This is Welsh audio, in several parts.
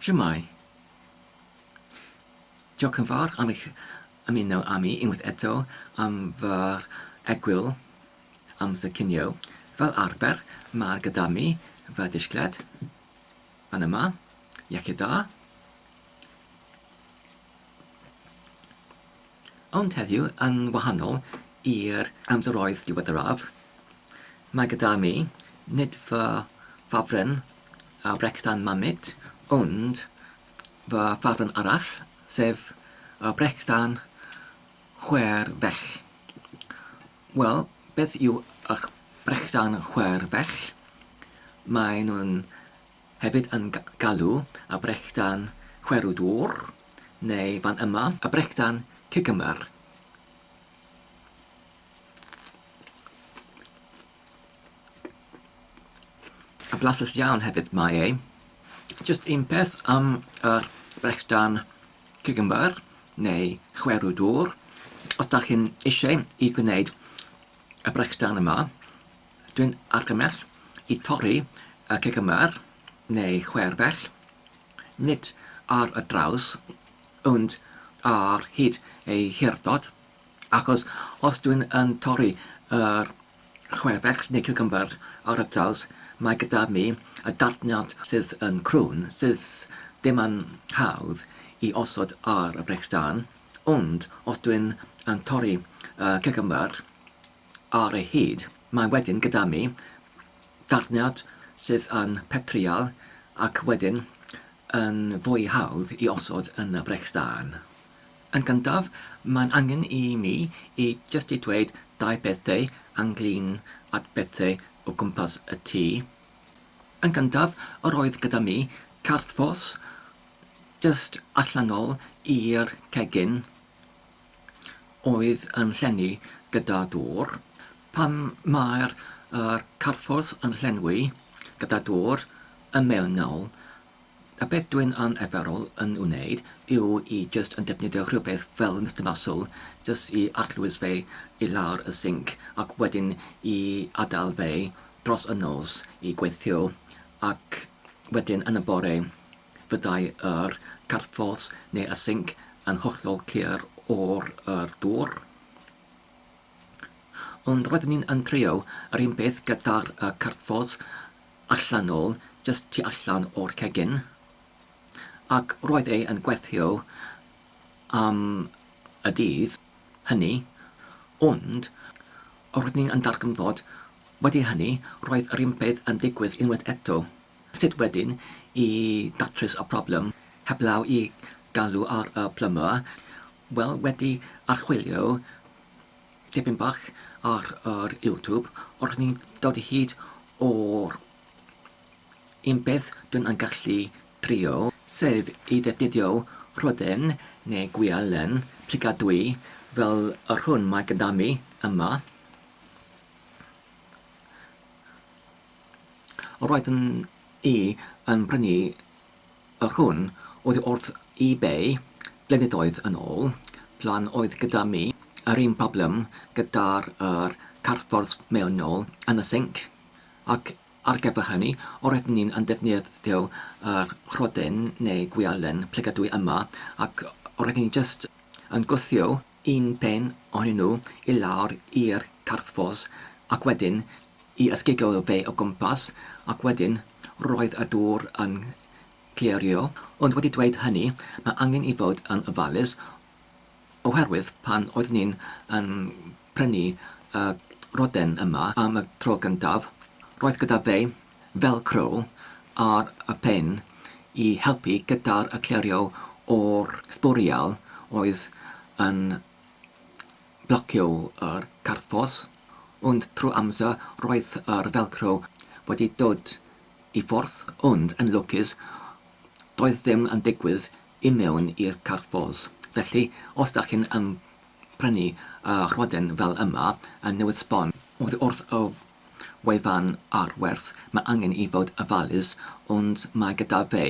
Shwmae? Diolch yn fawr am eich ymuno â mi unwaith eto am fy egwyl amser cinio. Fel arfer, mae'r gyda mi fy disgled fan yma. Iechyd da. Ond heddiw, yn wahanol i'r amseroedd diweddaraf, mae gyda mi, nid fy ffafryn a brechdan Mamit, ond fy ffafryn arall, sef y brechdan chwer fell. Wel, beth yw eich brechdan chwer fell? Maen nhw'n Hefyd yn galw y brechdan chwerw dŵr, neu fan yma, y brechdan cucumber. A blasus iawn hefyd mae e. Jyst un peth am yr brechdan cucumber neu chwerw dŵr. Os da chi'n eisiau i gwneud y brechdan yma, Dwi'n argymell i torri y cegymar neu chwerfell, nid ar y draws, ond ar hyd ei hirdod, achos os dwi'n yn torri yr chwerfell neu cucumber ar y draws, mae gyda mi y darniad sydd yn crwn, sydd ddim yn hawdd i osod ar y brechdan, ond os dwi'n yn torri y cucumber ar ei hyd. Mae wedyn gyda mi darniad sydd yn petrial ac wedyn yn fwy hawdd i osod yn y brechdan. Yn gyntaf, mae'n angen i mi i jyst i dweud dau bethau ynglyn at bethau o gwmpas y tŷ. Yn gyntaf, yr oedd gyda mi carthffos jyst allanol i'r cegin. oedd yn llenwi gyda dŵr. Pan mae'r yr carthffos yn llenwi gyda dŵr yn mewnol, y beth dwi'n anarferol yn wneud yw i jyst yn defnyddio rhywbeth fel Mister Muscle jyst i arllwys fe i lawr y sinc ac wedyn i adael fe dros y nos i gweithio ac wedyn yn y bore Fyddai yr carthffos neu y sinc yn hollol clir o'r yr dŵr? Ond roeddwn i'n yn trio yr un peth gyda'r y carthffos allanol jyst tu allan o'r cegin, ac roedd e yn gweithio am y dydd hynny, ond roeddwn i'n yn darganfod wedi hynny roedd yr un peth yn digwydd unwaith eto. Sut wedyn i datrys y problem heblaw i galw ar y plymwr? Wel, wedi archwilio tipyn bach ar yr YouTube, roeddwn i'n dod i hyd o'r un peth dwi'n yn gallu trio, sef i ddefnyddio rhodyn neu gwialen plygadwy fel yr hwn mae gyda mi yma. Roeddwn i yn prynu yr hwn oddi wrth eBay blynyddoedd yn ôl, pan oedd gyda mi yr un problem gyda'r yr carthffordd mewnol yn y sinc, ac ar gyfer hynny roeddwn i'n yn defnyddio yr rhodyn neu gwialen plygadwy yma ac roeddwn i jyst yn gwthio un pen ohonyn nhw i lawr i'r carthffos ac wedyn i ysgugio fe o gwmpas ac wedyn roedd y dŵr yn clirio. Ond wedi dweud hynny, mae angen i fod yn ofalus oherwydd pan oeddwn i'n yn prynu y roden yma am y tro gyntaf, roedd gyda fe velcro ar y pen i helpu gyda'r y clirio o'r sbwriel oedd yn blocio yr carthffos, ond trwy amser roedd yr velcro wedi dod i ffwrdd, ond yn lwcus doedd ddim yn digwydd i mewn i'r carthffos. Felly, os dach chi'n yn prynu y rhoden fel yma yn newydd sbon oddi wrth y wefan ar werth, mae angen i fod ofalus, ond mae gyda fe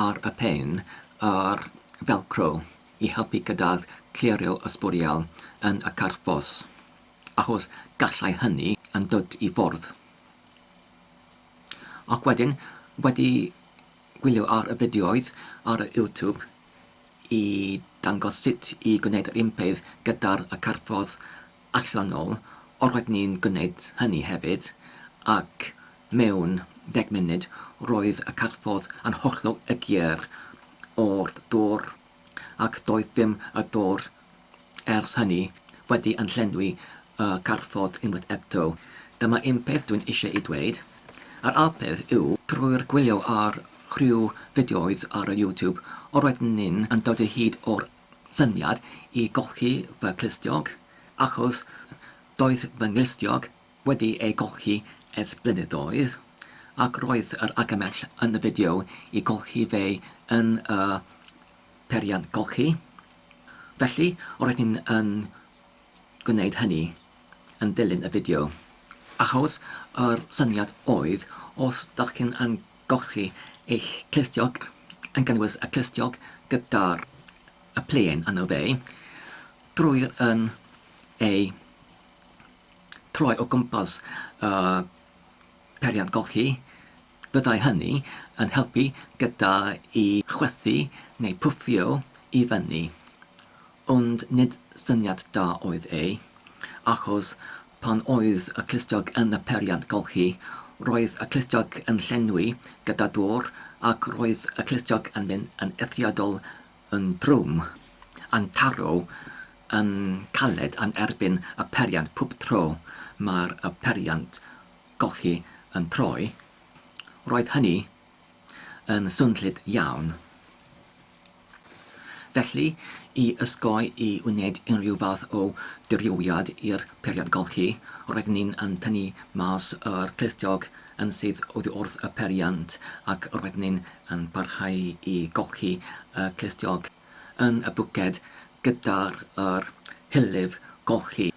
ar y pen yr velcro i helpu gyda clirio y sbwriel yn y carthffos, achos gallai hynny yn dod i ffwrdd. Ac wedyn, wedi gwylio ar y fideoedd ar y YouTube i dangos sut i gwneud yr un peth gyda'r y carffordd allanol, roedden ni'n gwneud hynny hefyd, ac mewn deg munud roedd y carffordd yn hollol eglur o'r dŵr ac doedd dim y dŵr ers hynny wedi yn llenwi y carffordd unwaith eto. Dyma un peth dwi'n eisiau ei dweud. Yr ail peth yw, trwy'r gwylio ar rhyw fideoedd ar y YouTube, roeddwn ni'n yn dod o hyd o'r syniad i golchi fy clustiog, achos doedd fy nghlustiog wedi ei golchi ers blynyddoedd, ac roedd yr argymell yn y fideo i golchi fe yn y peiriant golchi. Felly, roeddwn i'n yn gwneud hynny yn dilyn y fideo. Achos yr syniad oedd, os dach chi'n yn golchi eich clustiog, yn gynnwys y clustiog gyda'r y plên yno fe, drwy'r yn ei troi o gwmpas y peiriant golchi, byddai hynny yn helpu gyda i chwythu neu pwffio i fyny. Ond nid syniad da oedd e, achos pan oedd y clustiog yn y peiriant golchi, roedd y clustiog yn llenwi gyda dŵr ac roedd y clustiog yn mynd yn eithriadol yn drwm, yn taro yn caled yn erbyn y periant pob tro mae'r y periant golchi yn troi. Roedd hynny yn swnllyd iawn. Felly, i osgoi i wneud unrhyw fath o dirywiad i'r periant golchi, roeddwn i'n yn tynnu mas yr clustiog yn syth oddi wrth y periant ac roeddwn i'n yn parhau i golchi y clustiog yn y bwced gyda'r yr hylif golchi,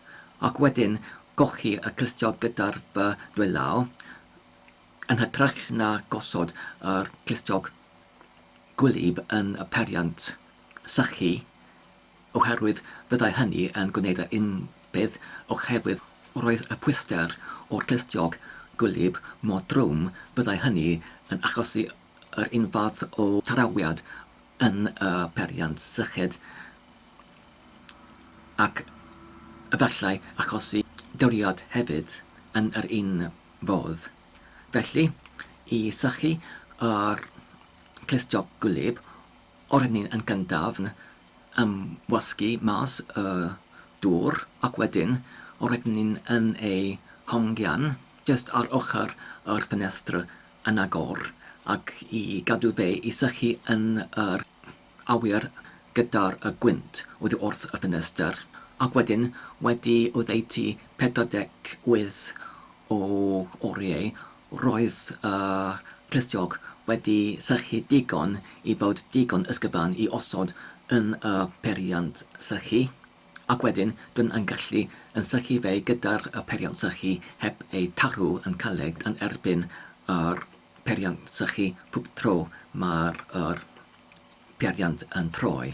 ac wedyn golchi y clustiog gyda'r fy dwylaw, yn hytrach na gosod yr clustiog gwlyb yn y periant sychu, oherwydd fyddai hynny yn gwneud yr un peth oherwydd roedd y pwyster o'r clustiog gwlyb mor drwm byddai hynny yn achosi yr un fath o tarawiad yn y periant syched ac efallai achosi doriad hefyd yn yr un fodd. Felly, i sychu yr clustiog gwlyb, oeddwn i'n yn gyntaf am wasgu mas y dŵr ac wedyn roeddwn i'n yn ei hongian jyst ar ochr yr ffenestr yn agor ac i gadw fe i sychu yn yr awyr gyda'r y gwynt oddi wrth y ffenestr, ac wedyn wedi oddeutu 48 o oriau roedd y clustiog wedi sychu digon i fod digon ysgyfan i osod yn y peiriant sychu, ac wedyn dwi'n yn gallu yn sychu fe gyda'r y peiriant sychu heb ei tarw yn caled yn erbyn yr peiriant sychu pob tro mae'r yr peiriant yn troi.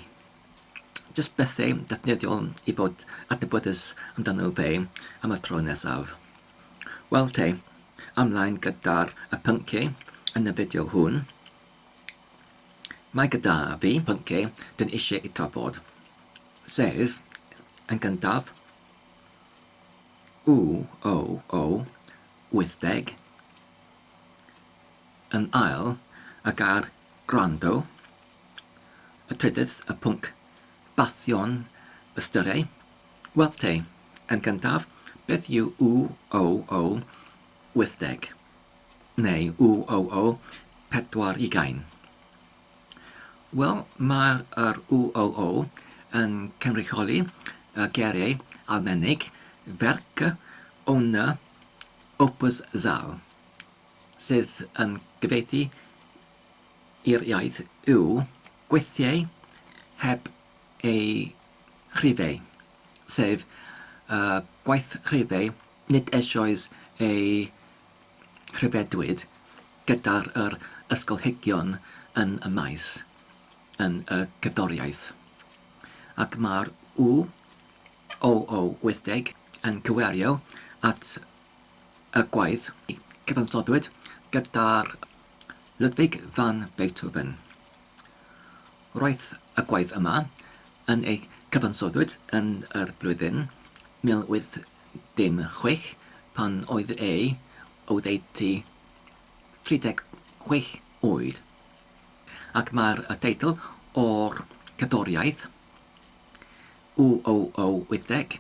Jyst bethau defnyddiol i fod adnabyddus amdano fe am y tro nesaf. Wel te, ymlaen gyda'r y pynciau yn y fideo hwn. Mae gyda fi pynciau dwi'n eisiau eu trafod, sef, yn gyntaf, U, O, O, 80, Yn ail, y gair gwrando. Y trydydd, y pwnc bathio'n ystyriau. Wel te, yn gyntaf, beth yw UOO 80? Neu UOO 40? Wel, mae'r yr UOO yn cynrychioli y geiriau Almaenig Werk ohne Opus Zahl, sydd yn gyfieithu i'r iaith yw gweithiau heb eu rhifau, sef y gwaith rhifau nid eisoes eu rhyfeddwyd gyda'r yr ysgolheigion yn y maes, yn y cerddoriaeth. Ac mae'r U OO 80 yn cyfeirio at y gwaith cyfansoddwyd gyda'r Ludwig van Beethoven. Roedd y gwaith yma yn ei cyfansoddwyd yn yr blwyddyn 1806 pan oedd ei oddeutu 36 oed, ac mae'r teitl o'r cerddoriaeth, UOO 80,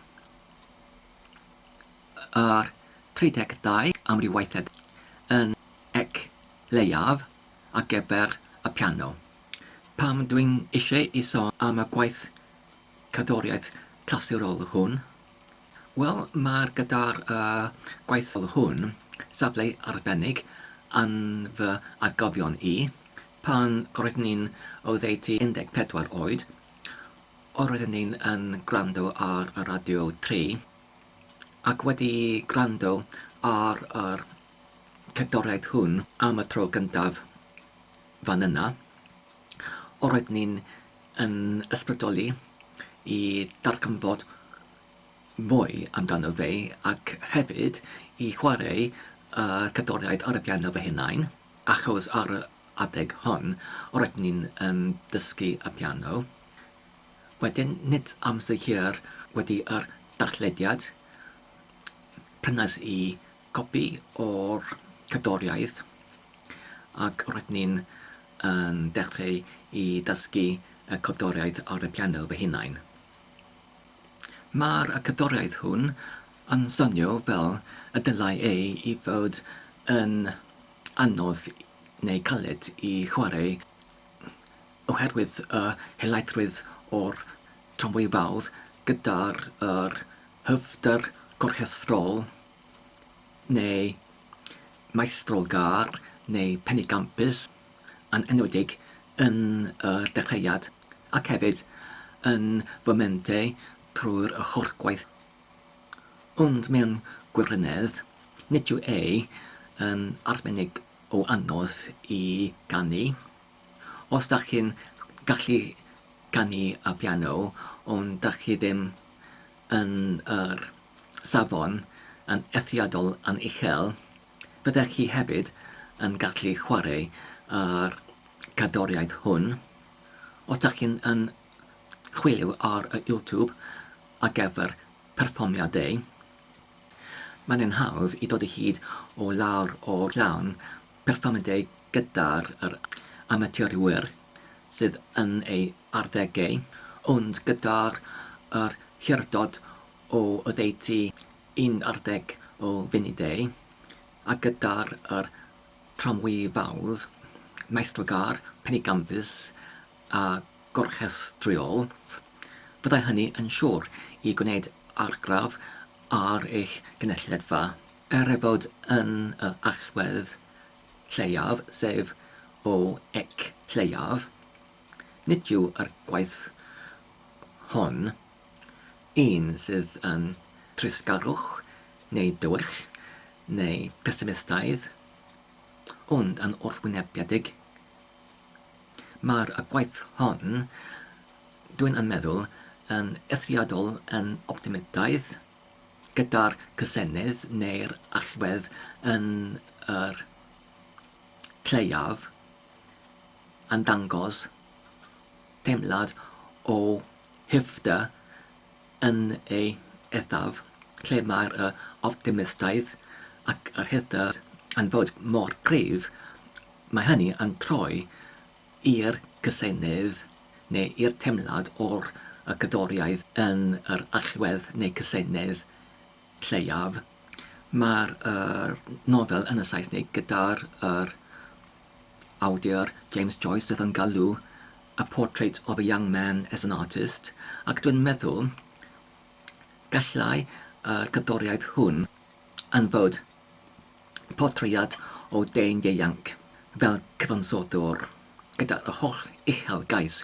a'r 32 amrywaethedd yn ec leiaf ar gyfer y piano. Pam dwi'n eisiau i sôn am y gwaith cerddoriaeth clasurol hwn? Wel, mae'r gyda'r gwaith hwn safle arbennig yn fy atgofion i. Pan roeddwn i'n oddeutu 14 oed, roeddwn i'n yn gwrando ar y Radio 3, ac wedi gwrando ar yr cerddoriaeth hwn am y tro gyntaf fan yna, roeddwn i'n yn ysbrydoli i darganfod mwy amdano fe ac hefyd i chwarae y cerddoriaeth ar y piano fy hunain, achos ar y adeg hon roeddwn i'n yn dysgu y piano. Wedyn, nid amser hir wedi yr darllediad, prynais i gopi o'r cerddoriaeth ac roeddwn i'n yn dechrau i ddysgu y cerddoriaeth ar y piano fy hunain. Mae'r cerddoriaeth hwn yn swnio fel y dylai ei i fod yn anodd neu caled i chwarae oherwydd y helaethrwydd o'r tramwy fawr gyda'r yr hyfder gorchestol neu maestrolgar neu penigampus, yn enwedig yn y dechreuad ac hefyd yn fomente trwy'r holl gwaith. Ond mewn gwirionedd, nid yw e yn arbennig o anodd i ganu. Os dach chi'n gallu canu y piano ond dach chi ddim yn yr safon yn eithriadol yn uchel, fyddech chi hefyd yn gallu chwarae yr cerddoriaeth hwn. Os dach chi'n yn chwilio ar y YouTube ar gyfer perfformiadau, mae'n yn hawdd i dod o hyd o lawr o'r llawn perfformiadau gyda'r yr amaturwyr sydd yn ei arddegau, ond gyda'r yr hirdod o oddeutu 11 o funudau, a gyda'r yr tramwy fawr, maestrogâr, penigampus a gorchestryol, byddai hynny yn siŵr i gwneud argraff ar eich gynulleidfa. Er ei fod yn y allwedd lleiaf, sef o ec lleiaf, nid yw yr gwaith hon un sydd yn treisgarwch neu dywyll neu pesimistaidd, ond yn wrthwynebiedig. Mae'r gwaith hon, dwi'n yn meddwl, yn eithriadol yn optimitaidd, gyda'r cysenedd neu'r allwedd yn yr lleiaf yn dangos teimlad o hyfder yn ei eithaf, lle mae'r optimistaidd ac yr hyder yn fod mor gryf, mae hynny yn troi i'r cysenedd neu i'r teimlad o'r cerddoriaeth yn yr allwedd neu cysenedd lleiaf. Mae'r nofel yn y Saesneg gyda'r yr awdur James Joyce sydd yn galw A Portrait of a Young Man as an Artist ac dwi'n meddwl gallai yr cerddoriaeth hwn yn fod Portread o dyn ieuanc fel cyfansoddwr, gyda'r holl uchelgais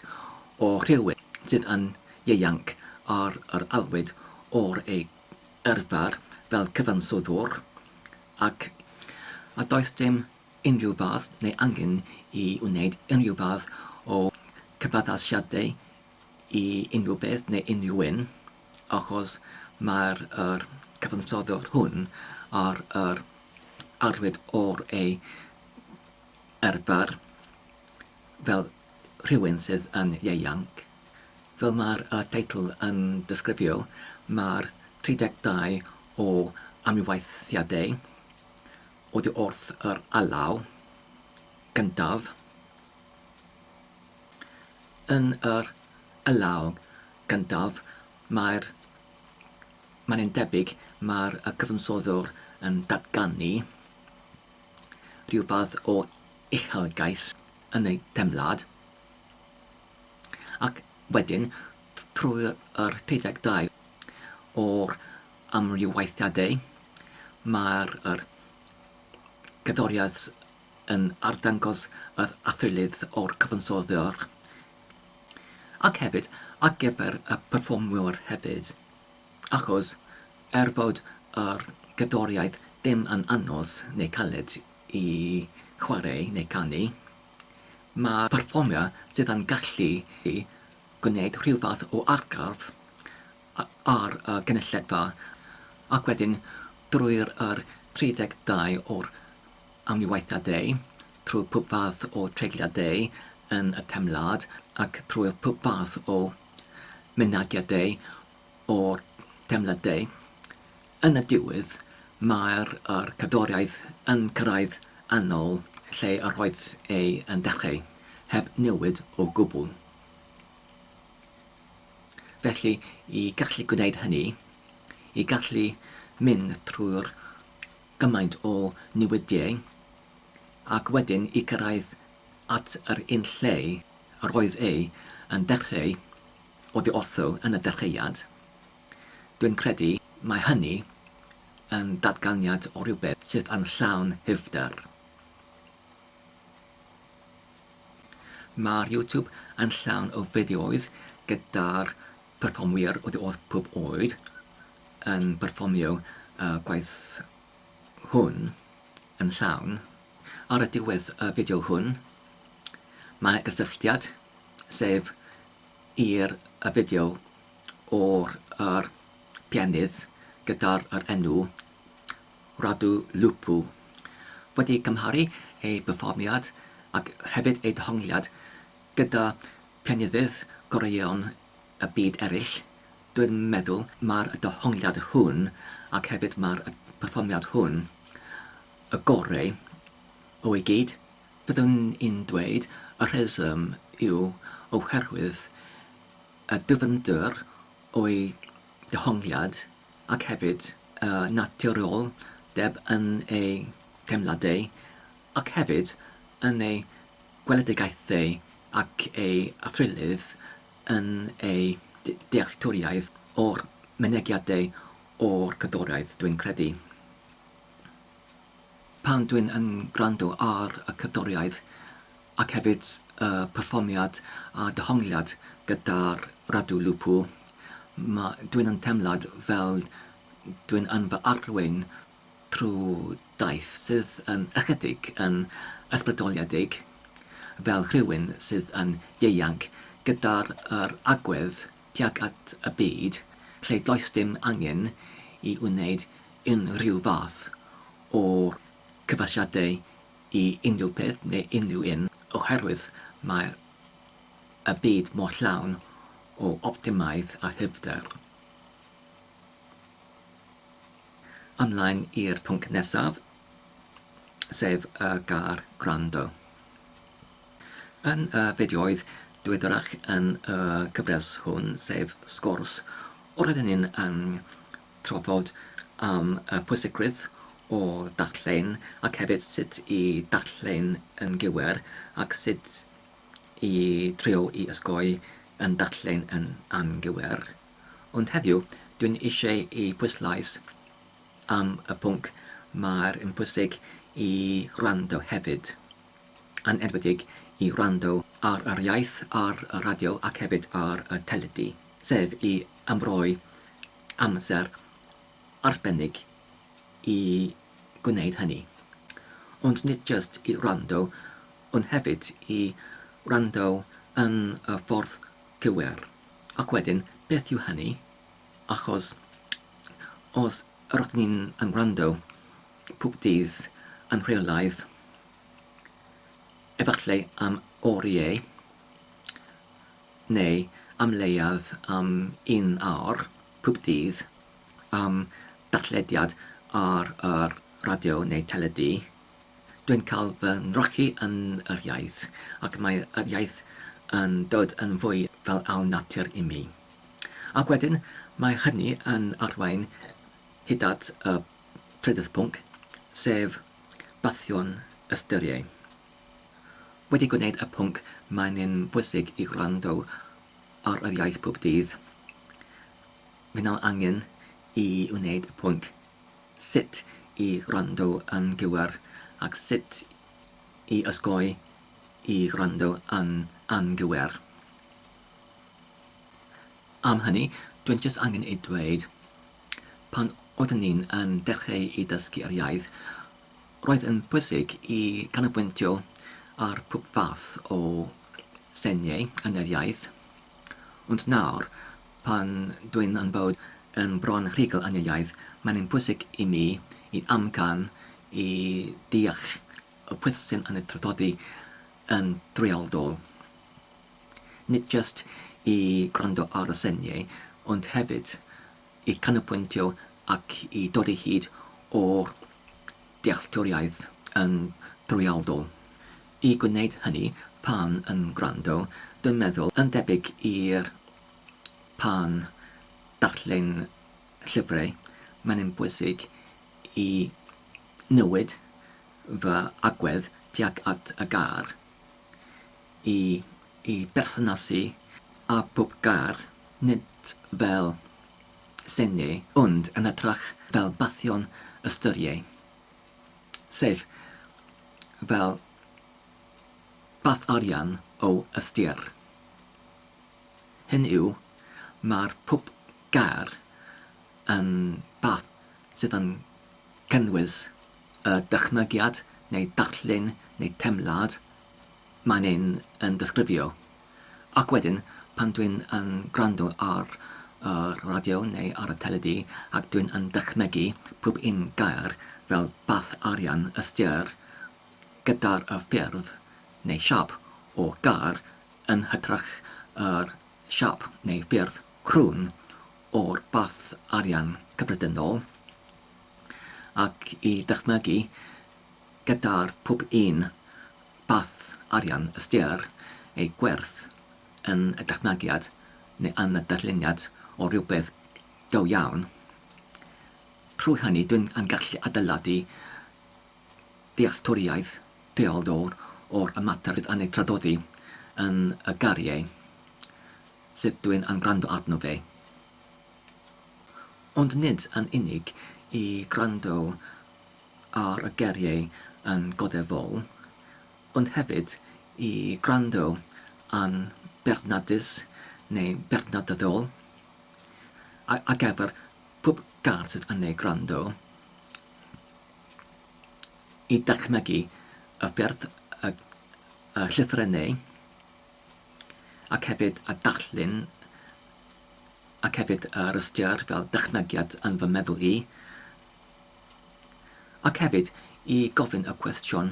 o rhywun sydd yn ieuanc ar yr aelwyd o'r ei yrfa fel cyfansoddwr, ac a does dim unrhyw fath neu angen i wneud unrhyw fath o cyfaddasiadau i unrhyw beth neu unrhyw un, achos mae'r yr cyfansoddwr hwn ar yr arwydd o'r ei arfer fel rhywun sydd yn ieuanc. Fel mae'r teitl yn disgrifio, mae'r 32 o amrywaithiadau oddi wrth yr alaw gyntaf. Yn yr alaw gyntaf mae'r mae'n debyg mae'r cyfansoddwr yn datganu rhyw fath o uchelgais yn ei deimlad, ac wedyn trwy'r 32 o'r amrywaithiadau mae'r yr gerddoriaeth yn arddangos yr athrylith o'r cyfansoddwr, ac hefyd ar gyfer y perfformwyr hefyd, achos er fod yr gerddoriaeth ddim yn anodd neu caled i chwarae neu canu, mae perfformio sydd yn gallu gwneud rhyw fath o argraff ar y gynulleidfa ac wedyn drwy'r yr 32 o'r amrywaithiadau, trwy pob fath o treigliadau yn y temlad ac trwy'r pob fath o mynegiadau o'r temladau. Yn y diwedd, mae'r yr cerddoriaeth yn cyrraedd yn ôl lle yr oedd ei yn dechrau, heb newid o gwbl. Felly, i gallu gwneud hynny, i gallu mynd trwy'r gymaint o newidiau, ac wedyn i gyrraedd at yr un lle yr oedd e yn dechrau oddi wrtho yn y dechreuad, dwi'n credu mae hynny yn datganiad o rywbeth sydd yn llawn hyfder. Mae'r YouTube yn llawn o fideoedd gyda'r perfformwyr oddi wrth pob oed yn perfformio y gwaith hwn yn llawn. Ar y diwedd y fideo hwn, mae gysylltiad, sef i'r y fideo o'r yr pianydd gyda'r yr enw Radu Lupu. Wedi cymharu ei berfformiad ac hefyd ei dehongliad gyda pianyddydd goreuon y byd eraill, dwi'n meddwl mae'r dehongliad hwn ac hefyd mae'r perfformiad hwn y gorau o'i gyd. Byddwn i'n dweud y rheswm yw oherwydd y dyfnder o'i dehongliad ac hefyd y naturioldeb yn ei theimladau ac hefyd yn ei gweledigaethau ac ei athrylith yn ei dealltwriaeth o'r mynegiadau o'r cerddoriaeth, dwi'n credu. Pan dwi'n yn gwrando ar y cerddoriaeth ac hefyd y perfformiad a dehongliad gyda'r Radu Lupu, ma', dwi'n yn teimlad fel dwi'n yn fy arwain trwy daith sydd yn ychydig yn ysbrydoliedig, fel rhywun sydd yn ieuanc gyda'r yr agwedd tuag at y byd lle does dim angen i wneud unrhyw fath o cyfasiadau i unrhyw peth neu unrhyw un oherwydd mae y byd mor llawn o optimaidd a hyfder. Ymlaen i'r pwnc nesaf, sef y gair gwrando. Yn y fideoedd diweddarach yn y cyfres hwn, sef sgwrs, roedden ni'n yn trafod am y pwysigrwydd o darllen ac hefyd sut i darllen yn gywir ac sut i trio i osgoi yn darllen yn anghywir. Ond heddiw, dwi'n eisiau i pwyslais am y pwnc mae'r yn pwysig i wrando hefyd, yn enwedig i wrando ar yr iaith ar y radio ac hefyd ar y teledu, sef i ymroi amser arbennig i gwneud hynny. Ond nid jyst i wrando, ond hefyd i wrando yn y ffordd gywir. Ac wedyn, beth yw hynny? Achos os yr ydyn ni'n yn gwrando pob dydd yn rheolaidd, Efallai am oriau, neu am leiaf am un awr pob dydd, am darllediad ar yr radio neu teledu. Dwi'n cael fy nrochi yn yr iaith, ac mae yr iaith yn dod yn fwy fel ail natur i mi. Ac wedyn, mae hynny yn arwain hyd at y trydydd pwnc, sef bathion ystyriau. Wedi gwneud y pwnc mae'n yn bwysig i wrando ar yr iaith pob dydd, Mae 'na angen i wneud y pwnc sut i wrando yn gywir ac sut i osgoi i wrando yn anghywir. Am hynny, dwi'n jyst angen ei dweud, pan oeddwn ni'n yn dechrau i dysgu yr iaith, roedd yn bwysig i ganolbwyntio ar pob fath o seniau yn yr iaith, ond nawr, pan dwi'n yn bod yn bron rhugl yn y iaith, mae'n yn bwysig i mi i amcan i deall y peth sy'n yn y traddodi yn drwyadl. Nid jyst i gwrando ar y seniau, ond hefyd i canolbwyntio ac i dod i hyd o'r dealltwriaeth yn drwyadl. I gwneud hynny pan yn gwrando, dwi'n meddwl yn debyg i'r pan darllen llyfrau, mae'n yn bwysig i newid fy agwedd tuag at y gair, i i berthynasu â pob gair, nid fel seniau, ond yn hytrach fel bathion ystyriau, sef fel bath arian o ystyr. Hyn yw, mae'r pob gair yn bath sydd yn cynnwys y dychmygiad neu darlun neu teimlad mae'n ein yn disgrifio. Ac wedyn, pan dwi'n yn gwrando ar y radio neu ar y teledu ac dwi'n yn dychmygu pob un gair fel bath arian ystyr gyda'r y ffurf neu siâp o gair yn hytrach yr siâp neu ffurf crwn o'r bath arian cyffredinol, ac i ddychmygu gyda'r pob un bath arian ystyr ei gwerth yn y dychmygiad neu yn y darlleniad o rywbeth go iawn. Trwy hynny dwi'n yn gallu adeiladu dealltwriaeth dealltwr o'r ymateb sydd yn ei traddodi yn y geiriau sydd dwi'n yn gwrando arno fe. Ond nid yn unig i gwrando ar y geiriau yn goddefol, ond hefyd i gwrando yn beirniadus neu beirniadyddol ar gyfer pob gair sydd yn ei gwrando. I ddychmygu y ffyrdd y y llythrennau ac hefyd y darlun ac hefyd yr ystyr fel dychmygiad yn fy meddwl i, ac hefyd i gofyn y cwestiwn,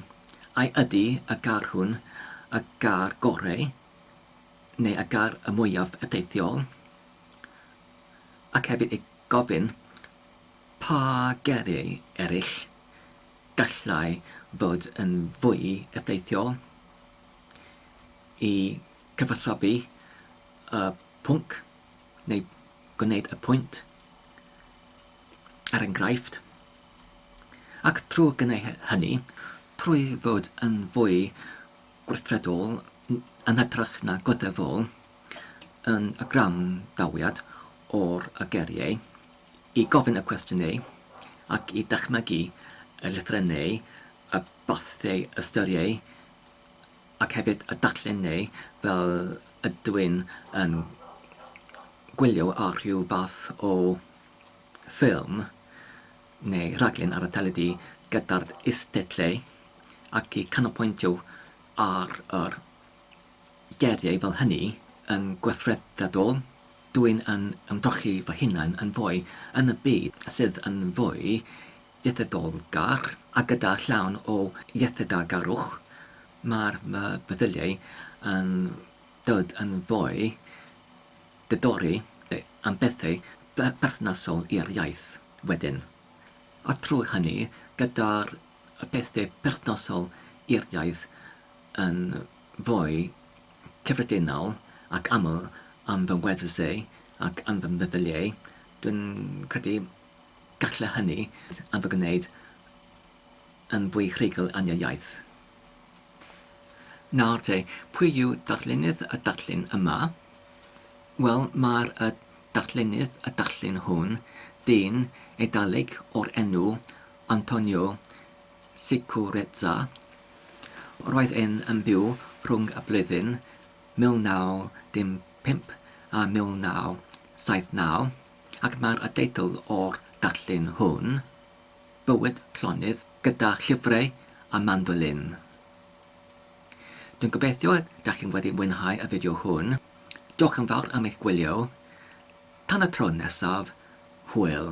ai ydy y gair hwn y gair gorau neu y gair y mwyaf effeithiol, ac hefyd i gofyn Pa geiriau eraill gallai fod yn fwy effeithiol i gyfathrebu y pwnc neu gwneud y pwynt, er enghraifft? Ac trwy gwneud hynny, trwy fod yn fwy gweithredol yn hytrach na goddefol yn y gwrandawiad o'r geiriau, i gofyn y cwestiynau ac i ddychmygu y llythrennau, y bathau ystyriau ac hefyd y darllenau fel ydw i'n yn gwylio ar rhyw fath o ffilm neu raglen ar y teledu gyda'r isdeitlau ac i canolbwyntio ar yr geiriau fel hynny yn gweithredol. Dw i'n yn ymdrochi fy hunain yn fwy yn y byd sydd yn fwy ieithyddolgar a gyda llawn o ieithydagarwch. Mae'r feddyliau yn dod yn fwy diddori am bethau perthnasol i'r iaith wedyn. A trwy hynny, gyda'r pethau perthnasol i'r iaith yn fwy cyffredinol ac aml am fy ngweddill ac am fy meddyliau, dwi'n credu gallai hynny am fy gwneud yn fwy rhugl yn y iaith. Nawr te, pwy yw darllenydd y darlun yma? Wel, mae'r y darllenydd y darlun hwn, dyn Eidalig o'r enw Antonio Sicurezza. Roedd e'n yn byw rhwng y blwyddyn 1915 a 1979, ac mae'r y deitl o'r darlun hwn, Bywyd Llonydd gyda Llyfrau a Mandolin. Dwi'n gobeithio dach chi'n wedi mwynhau y fideo hwn. Diolch yn fawr am eich gwylio. Tan y tro nesaf, hwyl.